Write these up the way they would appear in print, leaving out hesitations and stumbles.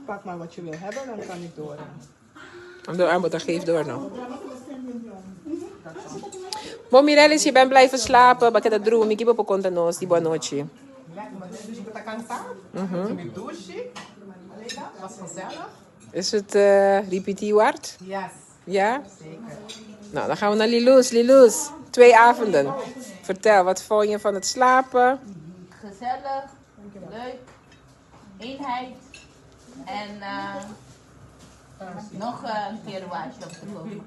Pak maar wat je wil hebben, dan kan ik door. Ando abo ta geef door no. Bon Mirelis, je bent blijven slapen, bo a keda drumi, ki bo por konta nos di bo anochi? Dus ik ben cansado. Mm douche. Was gezellig. Is het repiti waard? Yes. Ja? Zeker. Nou, dan gaan we naar Lilous. Lilous, twee avonden. Vertel, wat vond je van het slapen? Gezellig, leuk, eenheid en nog een keer waasje op te komen.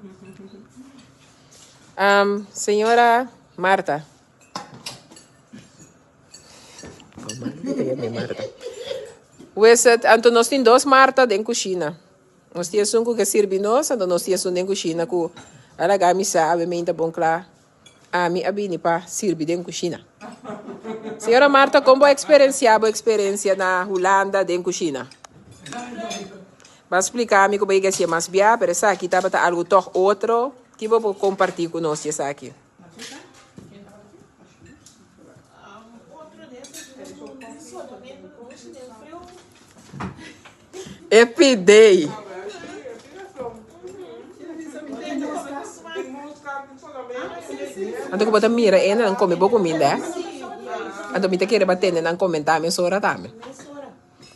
Señora Marta. Oh, Marta, Marta. Hoe is het? Anto nos tin dos Marta den kushina. Nos tin esun ku ke sirbi nos, anto nos tin esun den kushina ku a laga mi sa awe meinta bon kla. Ami a bini pa sirbi den kushina. Señora Marta, kon bo a eksperensiá bo eksperensia na Hulanda den kushina? Bo a splika mi ku bo yega hasié mas bia, pero esaki tabata algu tòg otro. Ki bo por kompartí ku nos di esaki? E pidei. Anto ku bo ta mira e nan kome bo kuminda eh. Anto mi ta kere ba tende nan komentá mesora tambe.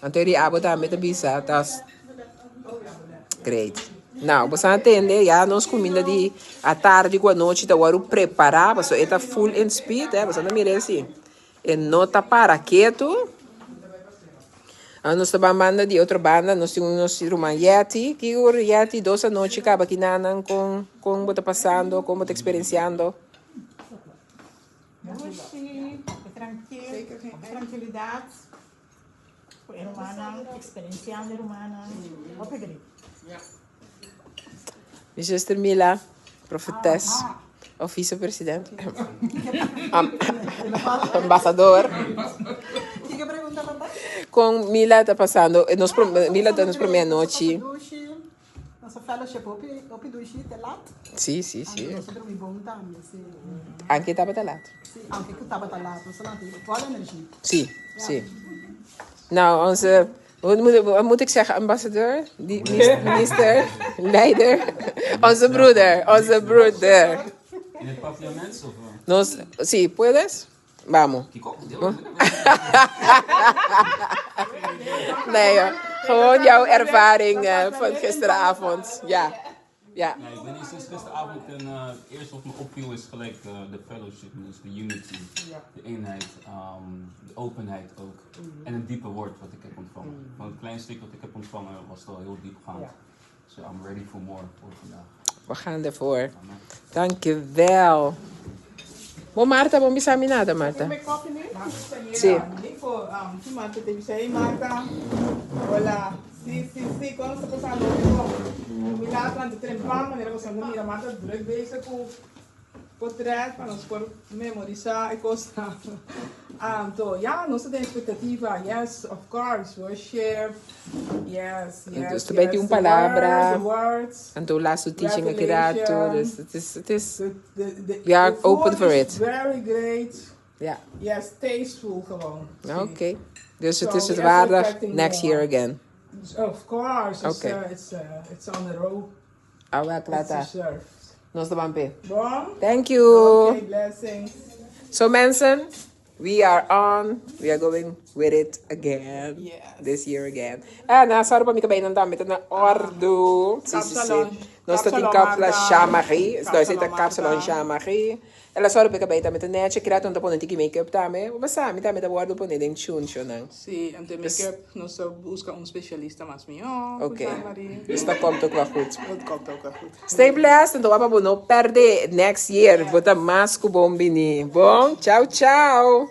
Anto e di abo tambe ta bisa ta great. Nou, bo sa tende ya nos kuminda di atardi ku anochi ta wòrdu prepará pasobra e ta full in speed eh. Bo sa ta mira esi. E no ta para ketu. Nos ta ban banda di otro banda, nos tin nos ruman Yeti. Kiko Yeti, dos anochi kaba kinanan kon kon bo ta pasando, kon bo ta eksperensiando? Dushi, trankil, trankilidat ku e rumannan, eksperensiando e rumannan, hopi great. Mi zuster Mila, profetes of vicepresident, ambasador. Con Mila ta pasando, nos Mila ta nos prome anochi. Si, si, si. Anke tabata laat. Si, si. Nou, onze Wat moet, wat moet ik zeggen? Ambassadeur? Die, minister? Leider? Onze broeder, onze broeder. In het papiaments of? Nos, sí, puedes? Vamos. Nee, joh. Gewoon jouw ervaring van gisteravond. Ja. Ja. Nee, ik ben hier sinds gisteravond en het eerste wat me opviel is gelijk de fellowship, dus de unity, de eenheid, de openheid ook. En het diepe woord wat ik heb ontvangen. Van het kleine stuk wat ik heb ontvangen was het al heel diepgaand. So I'm ready for more voor vandaag. We gaan ervoor. Amen. Dankjewel. Bon Marta, bon bisa mi nada Marta. Sí. Nico, si Marta te bisa, hey Marta. Hola. Sí, sí, sí, kon ta pasando? Mi laat te trempan, manera ku mira Marta druk bezig ku portret pa nos por memorisá e kosnan. Anto, ja, nos tin ekspektativa. Yes, of course, we share. Yes. Dus tu bij un palabra. The words. Anto laatste teaching aki rato. Dus het is, The we are the open food for is it. Very great. Yes, tasteful gewoon. Oké. Okay. Dus het So, is het we are waardig expecting next more. year again. Of course, it's, it's on the road. Awa It's klata. deserved. Nos ta ban pe. Bon? Thank you. Okay, blessings. So mensen, we are on. We are going with it again. Yes. This year again. En na sorry pa mi kabay nang dami na ordo. Si. Kapsalon. Nos ta tin Kapsalon, kapsla Marta. Jean-Marie. No, Kapsalon, ta kapsalon Marta. Jean-Marie. Ela sorry pa kabay tame ta neche kira ton pone tiki make-up tame. Basta mi tame ta wordo pone den chun chun. Sí, en de make-up nos busca un specialista mas mihó. Oké. Jean-Marie. Dus dat komt ook wel goed. Dat komt ook wel goed. Stay blessed en to no perde next year. Bo ta mas ku bon bini. Bon, ciao ciao.